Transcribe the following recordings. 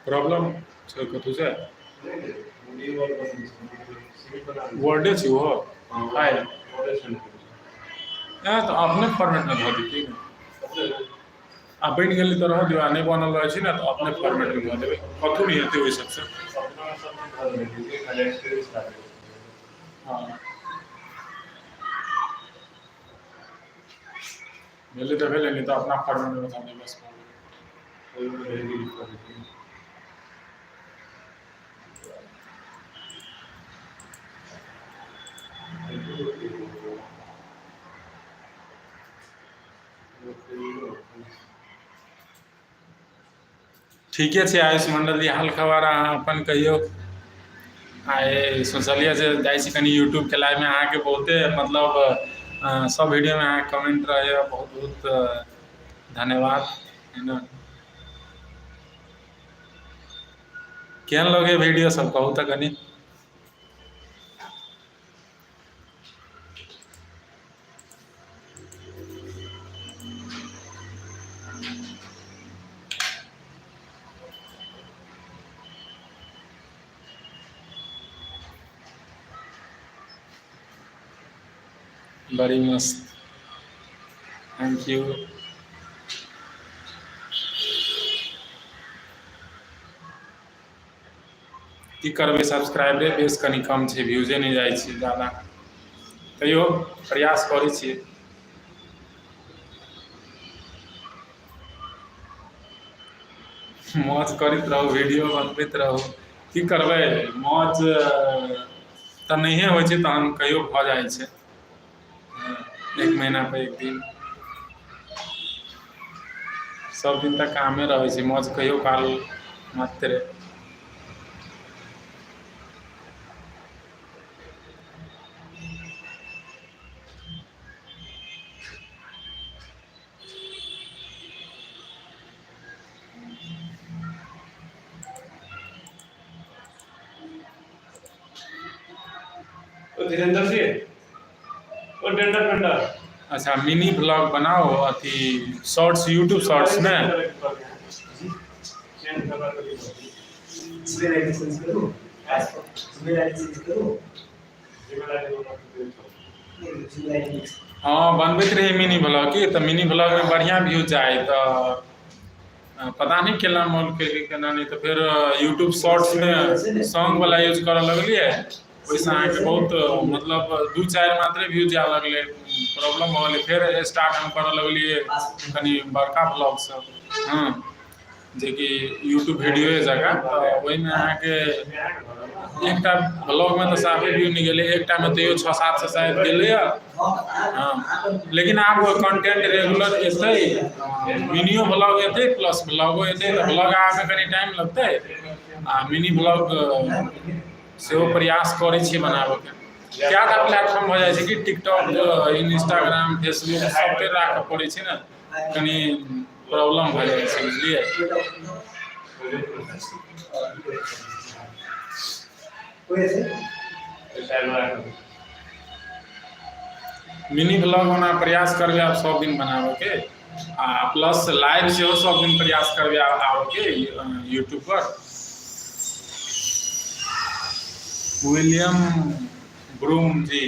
Problem छै कथू से Verde छै ओहो फाइल तऽ अपने फॉर्मेटमे धऽ देतियै ने। आ बनि गेलै तऽ रहऽ दियौ आ नहि बनल रहै छै ने तऽ अपने फॉर्मेटमे धऽ देबै, कथू नहि हेतै ओहि सबसँ। हँ, भेलै तऽ भेलै, नहि तऽ अपना फॉर्मेटमे धऽ देबै, बस भऽ गेलै। ठीके छै आयुष मंडल जी, हाल खबर अहाँ अपन कहियौ। आइ सोचलियै जे जाइ छी कनि यूट्यूबके लाइवमे, अहाँके बहुते मतलब सब वीडियोमे अहाँके कमेंट रहैए, बहुत बहुत धन्यवाद, है ने? केहन लगैए वीडियो सब कहू तऽ कनि। बड़ी मस्त, thank U. की करबै, सब्सक्राइबरे बेस कनि कम छै, व्यूजे नहि जाइ छै ज्यादा, तैयो प्रयास करै छियै। मौज करैत रहू, वीडियो बनबैत रहू। की करबै, मौज तऽ नहिए होइ छै, तहन कहियो भऽ जाइ छै एक महीना पर एक दिन। सब दिन तऽ कामे रहै छै, मौज कहियो काल मात्रे। ओ धीरेन्द्र जी, ओ डेंडर पेंडर। अच्छा, मिनी ब्लॉग बनाओ, अथी शॉर्ट्स, यूट्यूब शॉर्ट्स ने। जीमेल आईडी चेंज करू? जीमेल आईडी चेंज करू? नहीं, जीमेल आईडी। हँ, बनबैत रही मिनी ब्लॉग की तऽ मिनी ब्लॉगमे बढ़िआँ व्यूज जाइ, तऽ पता नहि केना मोल केलकै, केना नहि। तऽ फेर यूट्यूब शॉर्ट्समे सॉन्ग वाला यूज करऽ लगलियै, ओहिसँ अहाँके बहुत मतलब दू चारि मात्रे व्यूज जाय लगलै, प्रॉब्लम भऽ गेलै। फेर स्टार्ट हम करऽ लगलियै कनि बड़का ब्लॉग सब, हँ, जेकि यूट्यूब वीडियोए जकाँ। तऽ ओहिमे अहाँके एकटा ब्लॉगमे तऽ साफे व्यू नहि गेलै, एकटामे तैयो 600-700 शायद गेलैए। हँ, लेकिन आब कंटेंट रेगुलर एतै, मिनियो ब्लॉग एतै, प्लस ब्लॉगो एतै। तऽ ब्लॉग आबैमे कनि टाइम लगतै आ मिनी ब्लॉग सेहो प्रयास करै छियै बनाबऽके। कए टा प्लेटफॉर्म भऽ जाइ छै कि टिकटॉक, इंस्टाग्राम, फेसबुक सबके राखऽ पड़ै छै ने, कनि प्रॉब्लम भऽ जाइ छै, बुझलियै? मिनी ब्लॉग ओना प्रयास करबै आब सब दिन बनाबऽके आ प्लस लाइव सेहो सब दिन प्रयास करबै आब आबऽके यूट्यूब पर। विलियम ब्रूम जी,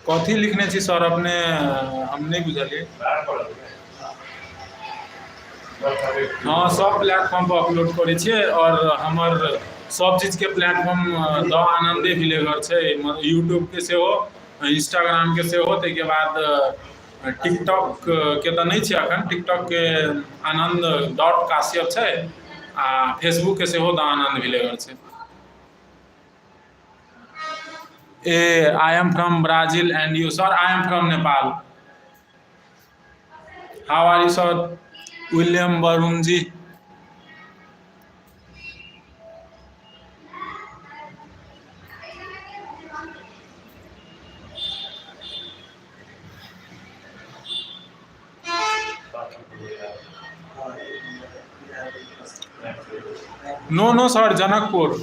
कथी लिखने छी सर अपने? हम नहि बुझलियै। हँ, सब प्लेटफॉर्म पर अपलोड करै छियै आओर हमर सब चीजके प्लेटफॉर्म द आनन्दे विलेगर छै, यूट्यूबके सेहो, इंस्टाग्रामके सेहो, ताहिके बाद टिकटॉक के तऽ नहि छै अखन, टिकटॉक के आनन्द डॉट काश्यप छै आ फेसबुक के सेहो द आनन्द विलेगर छै। ए I am from Brazil and you sir? I am from Nepal. How are you sir? William Varun ji. No no sir, Janakpur.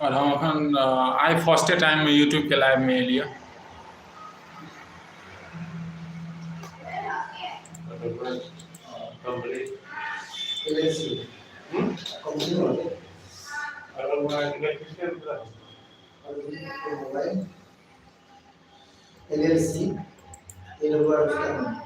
और हम अखन आइ फर्स्टे टाइम यूट्यूब के लाइव में एलियै। LLC, ये लोग उसका नाम।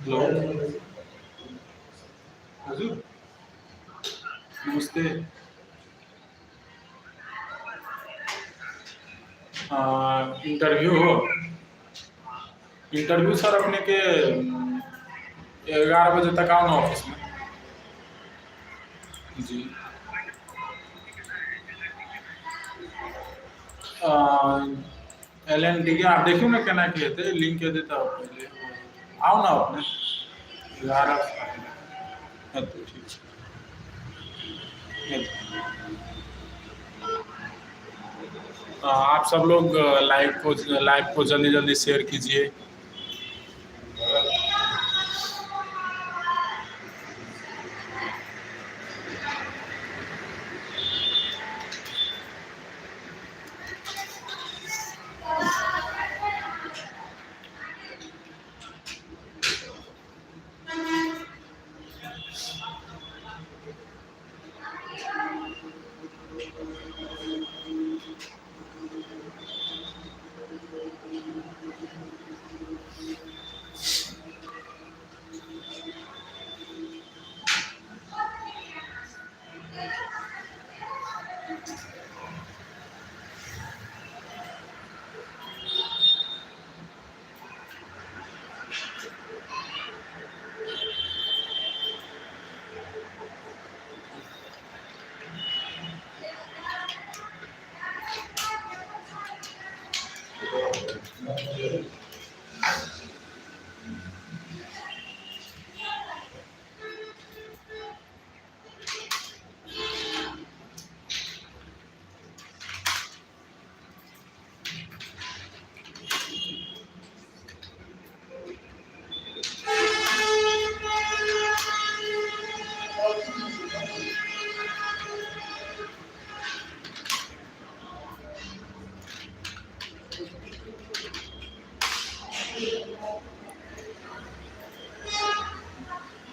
हेलो हजुर, नमस्ते। इंटरव्यू हो? इंटरव्यू सर अपने के 11 बजे तक आओ ना ऑफिस में। जी, एल एन डी के आप देखियो ना केना के हेतै, लिंक हेतै तऽ पहिले आउ ना अपने 11 हेतै। ठीक छै। आप सब लोग लाइव को जल्दी जल्दी शेयर कीजिए।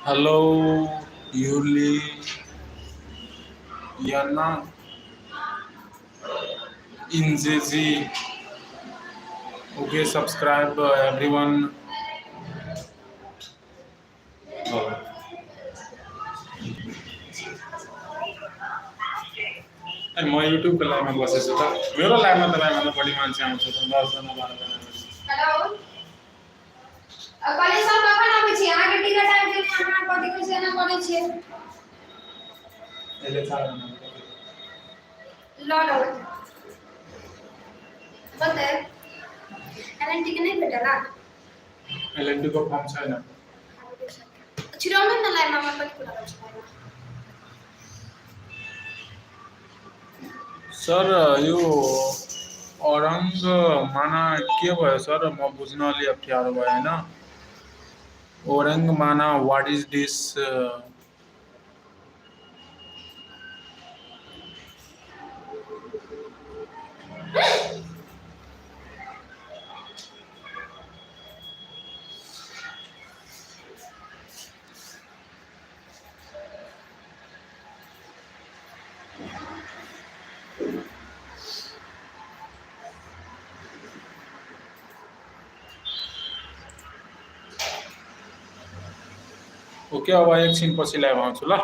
हेलो यूली याना इंजेजी, ओके, सब्सक्राइब एवरीवन। ए, म युट्युबको लाइभमा बसेको छु त। मेरो लाइभमा तपाईँभन्दा बढी मान्छे आउँछ त, 10 जना 12 जना। हेलो, कहलियै सब कखन आबै छी? अहाँके टिकट आबि गेल, अहाँ कथी कहै छै, एना करै छियै। यसले चारजना। लऽ लेबै। बते एलएनटी के नहीं भेटला। एलएनटी को फर्म छैन। छिराउनु न लाइनमा पनि कुरा गर्छु। सर, यो अरङ्ग माना के भयो सर? म बुझ्न अलि अप्ठ्यारो भयो होइन। ओरङ्ग माना, what is this? Okay, अब एकछिनपछि लाइभ आउँछु ल।